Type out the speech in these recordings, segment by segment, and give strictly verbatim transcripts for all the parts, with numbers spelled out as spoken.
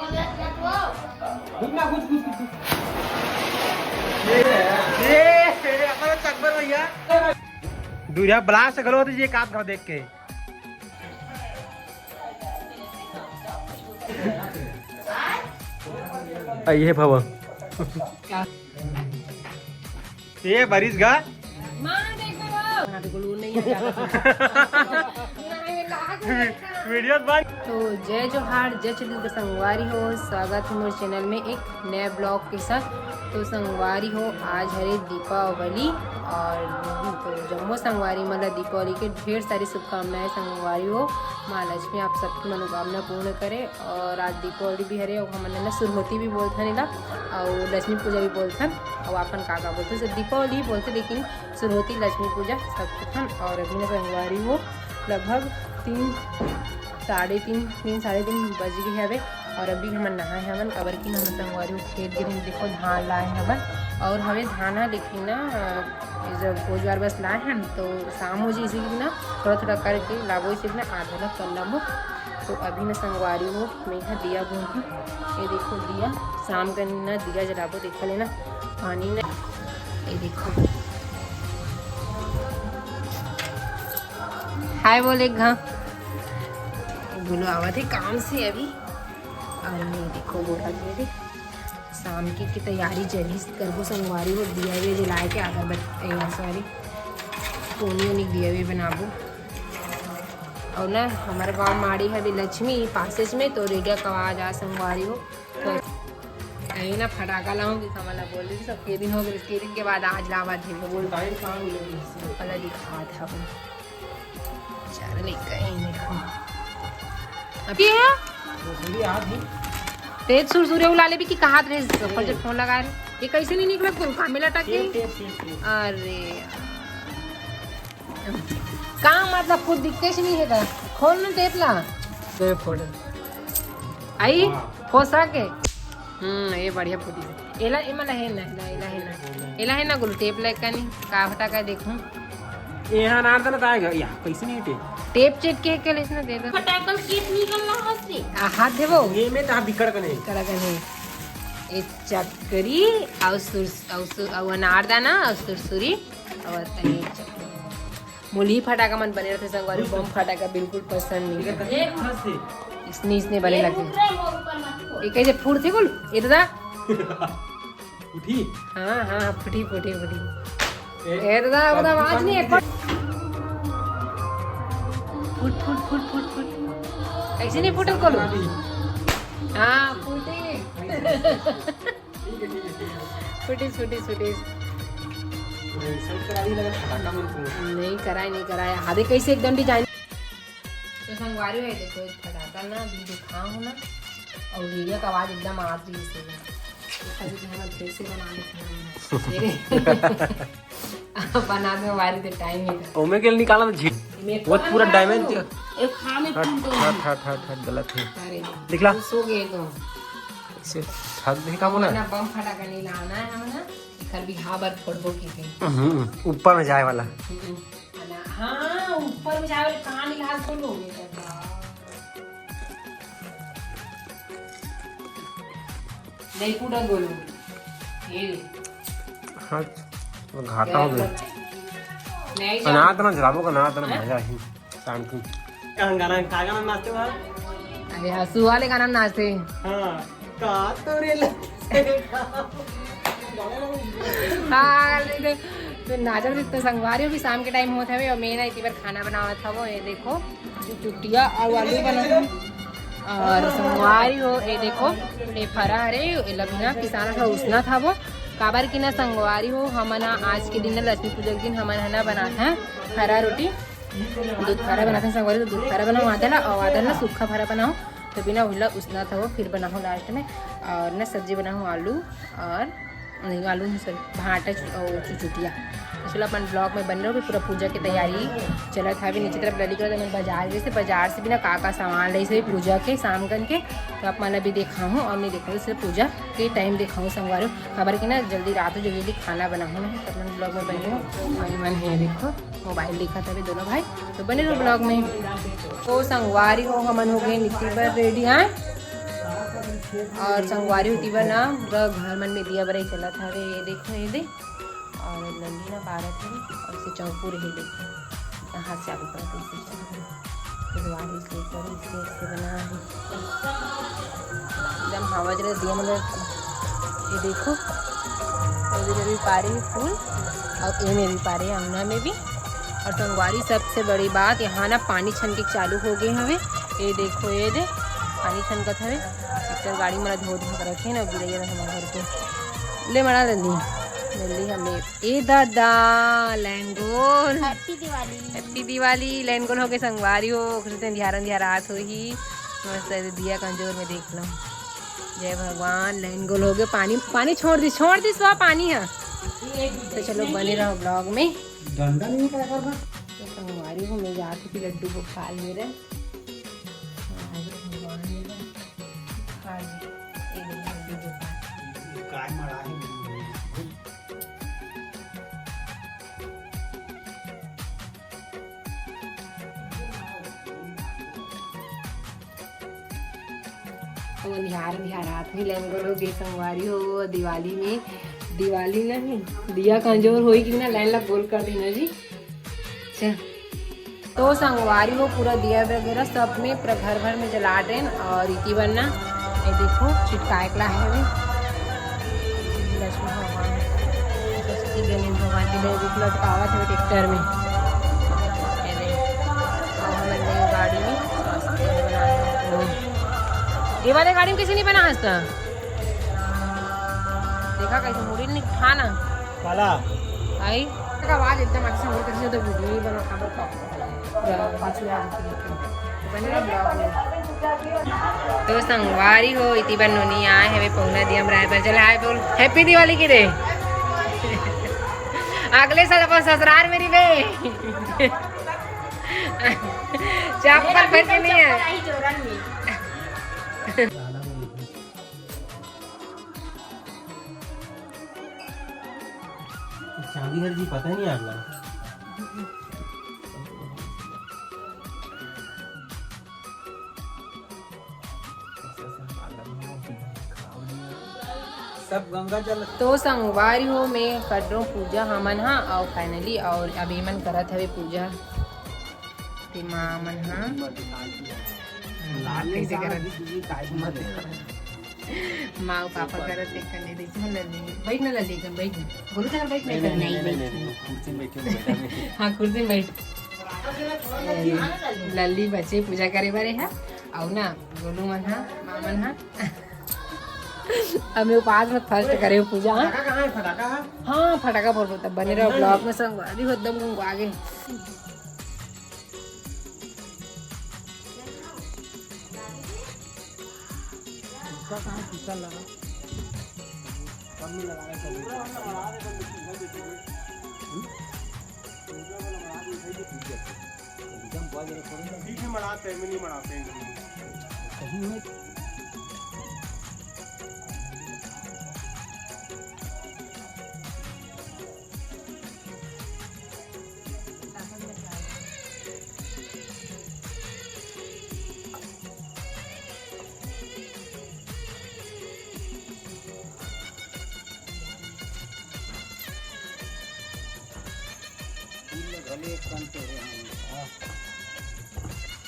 रुक ना, कुछ, कुछ, कुछ, कुछ। ये, ये, ये, अपन चकबर भैया। दूरिया ब्लास्ट करो तो ये काप खाओ देख के। आइए बाबा। ये बारिश गा। माँ, देख बाबा। हाँ, तो गुलू नहीं आ जाता। वीडियो बंद। तो जय जोहार, जय छत्तीसगढ़ संगवारी हो, स्वागत है मोर चैनल में एक नए ब्लॉग के साथ। तो संगवारी हो, आज हरे दीपावली और तो जम्मो संगवारी मन ला दीपावली के ढेर सारी शुभकामनाएं संगवारी हो। माँ लक्ष्मी आप सबकी मनोकामना पूर्ण करे। और आज दीपावली भी हरे, अउ हमन एला सुरहोती भी बोलथन एला, अउ लक्ष्मी पूजा भी बोलथन, अउ आपन का का बोलथे, सिर्फ दीपावली ही बोलथे, लेकिन सुरहोती लक्ष्मी पूजा सब कुछ हन। और अभी ना संगवारी हो, लगभग तीन, साढ़े तीन, तीन, साढ़े तीन बज गए हवे, और अभी हमन नहाए हवन, काबर कि हमन संगवारी हो खेत गिरिन देखो धान लाए हवन, और हवे धान ह, लेकिन ना, अ, जब कोजवार बस लाए हन, तो शाम हो जाए, इसी ना थोड़ा थोड़ा करके लाबो, इसी ना आधा ला कर लाबो। तो अभी ना संगवारी हो, मैं हा दिया भूनहूँ। ये देखो दिया, शाम का ना दिया जलाबो, देखा लेना पानी ना। ये देखो, हाय बोल एक घा। बोलो, आवत है काम से अभी। और ये देखो गोठा के दे, शाम की, की तैयारी चलिस, करबो संगवारी हो, दिया वे जलाए के अगरबत्ती, सॉरी, कोनी ओनी दिया वे बनाबो। और ना हमारे गांव माड़ी है भी लक्ष्मी पासेज में, तो रेडिया का आवाज आ संगवारी हो। तो यही ना फटाका लाऊं कि कमला बोल रही सब के दिन हो गए, के दिन के बाद आज लावा थे। वो बोल टाइम कहाँ मिलेगी? पहले दिखा था वो। चल, नहीं, कहीं नहीं। अब ये है? वो थोड़ी आ थी। तेज सुरसुरे उला ले भी कि कहात रहे, ऊपर से फोन लगा रहे। ये कैसे नहीं निकला? कौन कामे लटक गई? Tape, tape, tape, tape. अरे यार। का मतलब, खुद दिखते ही नहीं है का? खोल ना टेप ला। टेप खोल। आई? हाँ। खोसा के? हम्म, ये बढ़िया फूटी है। एला, एमा ला है ना, एला, एला है ना। एला है ना, गुल टेप ला का नहीं? का फटाका देखूं। ये हाँ, नार दला ताएगा। या, कैसे नहीं टेप? टेप चेक के, के इसने दे दो। फटाका टेप निकलना हंसी। आ, हाथ देवो। ये में ता बिकड़ कने। बिकड़ कने। ए चक्करी, और सुर-, और सुर-, और अनारदाना, और सुरसुरी, और ये चक्करी। मोली फटाका मन बने रहते संगवारी, बम फटाका बिल्कुल पसंद नहीं है। एक हंस से। इसने, इसने बने लगते। ये कैसे फूटथे कुल? ये तो दा। उठी? हाँ, हाँ, फूटी, फूटी, फूटी। ए, ए, दादा, दादा, आवाज नहीं है। फूट, फूट, फूट, फूट, फूट। ऐसे नहीं फूटे कोलो। हाँ, फूटी। ठीक है, ठीक है, ठीक है। फूटी, फूटी, फूटी। नहीं, सब कराई लगा, फटाका मन को। नहीं कराए, नहीं कराए। आधे कैसे एकदम डिजाइन। तो संगवारी हो, ये देखो, एक फटाका ना अभी दिखा हूँ ना, और वीडियो का आवाज एकदम आत रही से। तो कभी तो हम फिर से बना लेते हैं। बना दो हमारी तो टाइम है। ओमे के निकाला ना झील। मेरे वो को पूरा ना डायमंड। एक खा में हट, फूल दो। हट, हट, हट, हट, गलत है। अरे, दिखला। खुश हो गए तो। इसे ठग नहीं का बोला? ना बम फटाका नहीं लाना है हम ना। एकर बिहाव बर फोड़बो की के। हम्म, ऊपर में जाए वाला। हम्म। हाँ, ऊपर में जाए वाला कहाँ नहीं लाल बोलो? नहीं फूटा बोलो। ये ले। हाँ, घाटा हो गया। नहीं जाओ। अनाथ ना जलाबो का, अनाथ ना मजा ही। शांति। कहाँ गाना, का गाना नाचते हो आप? अरे हंसू वाले गाना नाचते। हाँ, का तोरे लगे। हाँ, तो, तो नाचत रहित तो संगवारी हो भी शाम के टाइम होत हवे और मैं ना इतनी बार खाना बनावत हवो। ये देखो, चुटिया और आलू बना है। और संगवारी हो, ये देखो, ये फरा हरे, ये लभिना किसान था, उसना था वो। काबर की ना संगवारी हो, हमन आज के दिन ना लक्ष्मी पूजा के दिन हमन है ना बनात है फरा रोटी। दूध फरा बनाते हैं संगवारी, तो दूध फरा बनाओ आधा ला, और आधा ला सूखा फरा बनाओ, तो बिना उल्ला उसना था वो, फिर बनाओ लास्ट में। और ना सब्जी बनाओ आलू और, नहीं, आलू नहीं, सॉरी, भांटा चु-, ओ, चुचुटिया। तो चलो अपन ब्लॉग में बन रहो, पूरा पूजा की तैयारी चलत हवे। नीचे तरफ ललित करत, मैं बाजार जैसे, बाजार से बिना का का सामान ले से पूजा के शाम करके, तो आप मन अभी दिखाऊँ और नहीं दिखाऊँ, सिर्फ पूजा के टाइम दिखाऊँ संगवारी हो, काबर की ना जल्दी रात हो, जल्दी जल्दी खाना बनाऊँ ना, तो अपन ब्लॉग में बने रहो। और ये मन है देखो, मोबाइल देखा था अभी दोनों भाई, तो बने रहो ब्लॉग में। तो संगवारी हो, हमन हो गए निकली बर रेडी, हाँ। और संगवारी हो, इती बर ना पूरा घर मन में दिया बरई चलत हवे। ये देखो, ये दे, और लल्ली ना बारत हवे, और इसे चौपुर हे, देखो, यहाँ से आगे पड़ते, इसे चलो। फुलवारी के ऊपर इसे ऐसे बना है, एकदम हवा जरा दिया, मतलब ये देखो, ये भी पारे है फूल, और ये में भी पारे है, अंगना में भी। और संगवारी, सबसे बड़ी बात, यहाँ ना पानी छनके चालू हो गए हवे। ये देखो, ये दे, पानी छनकत हवे। ट्रैक्टर गाड़ी मन ला धो धो के रखे ना, गिरैया ना हमारे घर के। ले मना ले ली, ले ली हमने। ए दादा, लैंगोल। Happy Diwali। Happy Diwali। लैंगोल हो गए संगवारी हो, ओकरे से अंधियार अंधियार रात होही। मस्त दिया कंजोर में देख लो। जय भगवान, लैंगोल हो गए। पानी, पानी छोड़ दी, छोड़ दी, सुहा पानी है। तो चलो, बने रहो vlog में। डंडा नहीं, क्या करना? तो संगवारी हो, मैं जाती थी लड्डू गोपाल मेरे। आज भगवान मेरे। आज ये देखो लड्डू गोपाल। काय मड़ा है? तो अंधियार अंधियार रात में लैंगोल हो गए संगवारी हो। दिवाली में, दिवाली नहीं, दिया कंजोर होई कि ना, लाइन ला गोल कर देना जी। अच्छा, तो संगवारी हो, पूरा दिया वगैरह सब में पूरा घर भर में जला देन। और इति बर ना, ये देखो, चिटकाए के ला है भी। लक्ष्मी भगवान, सरस्वती, गणेश भगवान के लिए रूप लटकावत है ट्रैक्टर में। ये दे, और हमन ने गाड़ी में स्वास्तिक बनाए हैं। ये वाले गाड़ी में कैसे नहीं बना हंसता? देखा कैसे मुड़ी नहीं उठाना। काला। आई? का आवाज एकदम अच्छा हो, कैसे तो वीडियो ही बना, खबर का। पूरा पाछू आ गई। बने रहो vlog में। तो संगवारी हो, इति बर नोनी आए हवे पहुना दिया राय बर। चल हाय बोल, Happy Diwali की दे। अगले साल अपन ससुराल में रिबे। चप्पल पहन के नहीं है। चांदी हर जी पता नहीं आग लगा। सब गंगा जल। तो संगवारी हो, मैं कर रहा हूँ पूजा हमन हा, और finally, और अब एमन करत हवे पूजा। ते माँ मन हा। लाल कैसे करत? माँ अउ पापा करत एक कने देख, चल लल्ली, बैठ ना लल्ली, एकदम बैठ ना। बोलू तो बैठ, नहीं, नहीं, नहीं, नहीं, नहीं, नहीं, कुर्सी में बैठे, बैठा नहीं। हाँ, कुर्सी में बैठ। लल्ली बचे पूजा करे बारे है, अउ ना गोलू मन हा, माँ मन हा। अब मैं उपास में first करे हूँ पूजा, हाँ? फटाका कहाँ है? फटाका है? हाँ, फटाका फोड़, तब बने रहो vlog में संगवारी हो, एकदम घूम आगे। इसका कहाँ शीशा लगा? कम में लगाना चाहिए। हम्म? एकदम बज रहे थोड़े ना। ठीक है, मनाते हैं, मिनी मनाते हैं। कहीं में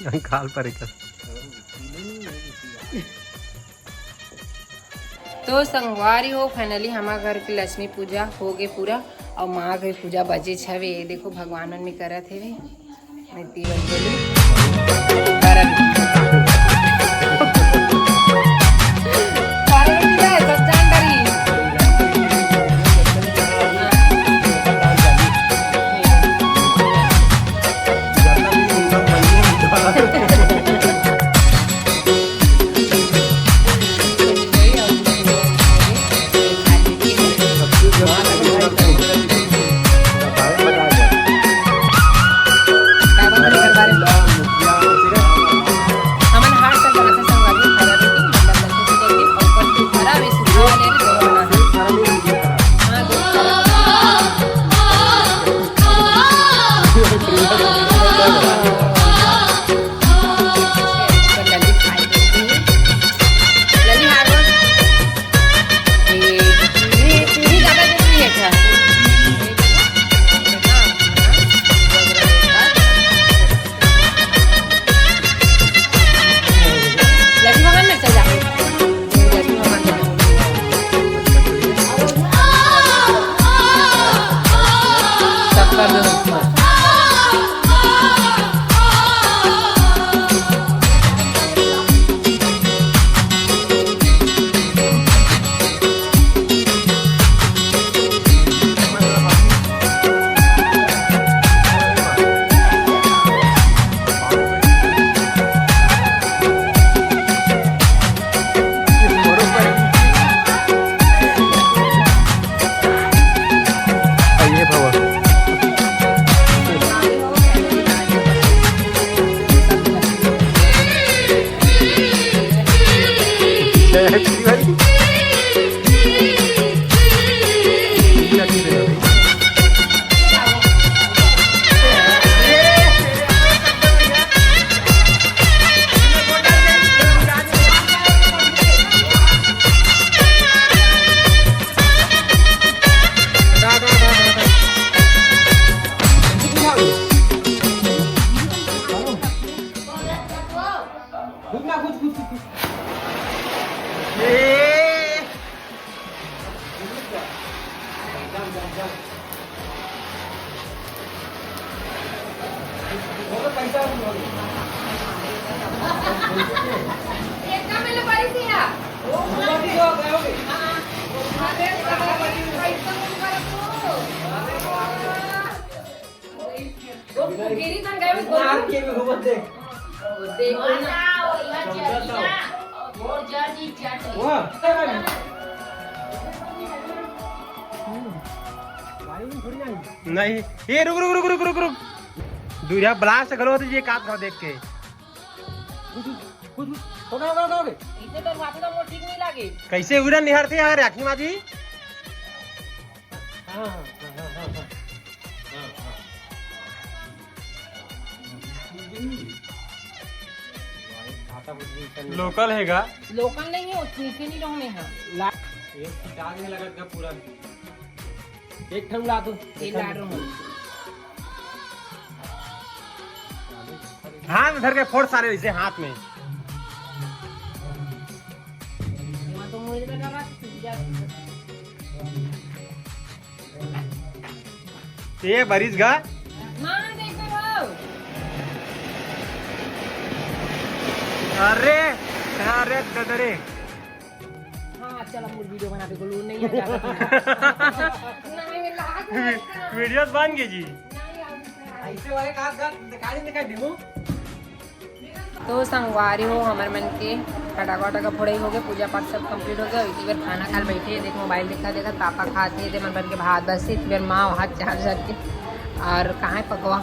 कंकाल पर एकर। तो संगवारी हो, finally हमर घर के लक्ष्मी पूजा हो गे पूरा, अउ माँ के पूजा बजेच हवे। ये देखो भगवान मन में करत हवे। मैं तेल बोली। करत। पार्वती जाए, सच्चान डरी। वो गिरी बन गए, वो मार के भी घूमत देख। वो देखो ना। वाह। नहीं, ये रुक, रुक, रुक, रुक, रुक, रुक। दूरिया ब्लास्ट घलो होती ये काप घाव देख के। कुछ, कुछ, कुछ, हो गया, हो गया, हो गया। इतने तो बातें तो मोर ठीक नहीं लगे। कैसे उड़न निहारते हैं यार, आँखी माजी? हाँ, हाँ, हाँ, हाँ, हाँ, हाँ। हाँ, हाँ। लोकल है गा? लोकल नहीं है, उतनी से नहीं रहने हैं। ला- ये चार्ज नहीं लगा पूरा। एक ठन ला दो। ये ला रहा हूँ। हाथ में धर के फोड़ सारे इसे हाथ में। वहाँ तो मुझे लगा बात टूट जाती। ये बरिस गा। माँ, देखो। अरे, अरे, ददरे। हाँ, चल, अब वीडियो बनावे को लोड नहीं है, ज्यादा। नहीं, लाग नहीं, वीडियोस बन गई जी। नहीं, अब ऐसे वाले का, का दिखा दे, दिखा दे। तो संगवारी हो, हमर मन के फटाका वटाका फोड़ाई हो गए, पूजा पाठ सब कंप्लीट हो गया। इतनी बार खाना खाए बैठे, देख मोबाइल देखा देखा, पापा खाते थे मन बन के भात बस, इतनी बार माँ हाथ चार जाके। और कहाँ है पकवा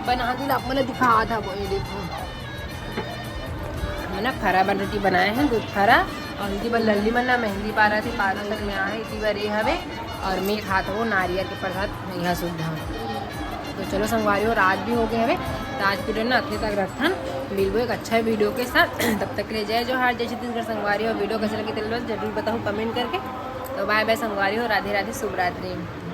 बना दी, आप मैंने दिखा था वो, ये देखो। है ना, फरा बन रोटी बनाए हैं, दूध फरा। और इसी बार लल्ली मन ना मेहंदी पा रहा थे, पारो सन में आए, इसी बार ये हवे। और मैं खात हो नारियल के प्रसाद यहाँ सुविधा। तो चलो संगवारी हो, रात भी हो गए हवे, तो आज के दिन ना अतने तक रखथन। मिलबो एक अच्छा वीडियो के साथ। तब तक के लिए जय जोहार, जय छत्तीसगढ़ संगवारी हो। वीडियो कैसे लगी तो जरूर बताओ कमेंट करके। तो बाय बाय संगवारी हो, राधे राधे, शुभ रात्रि।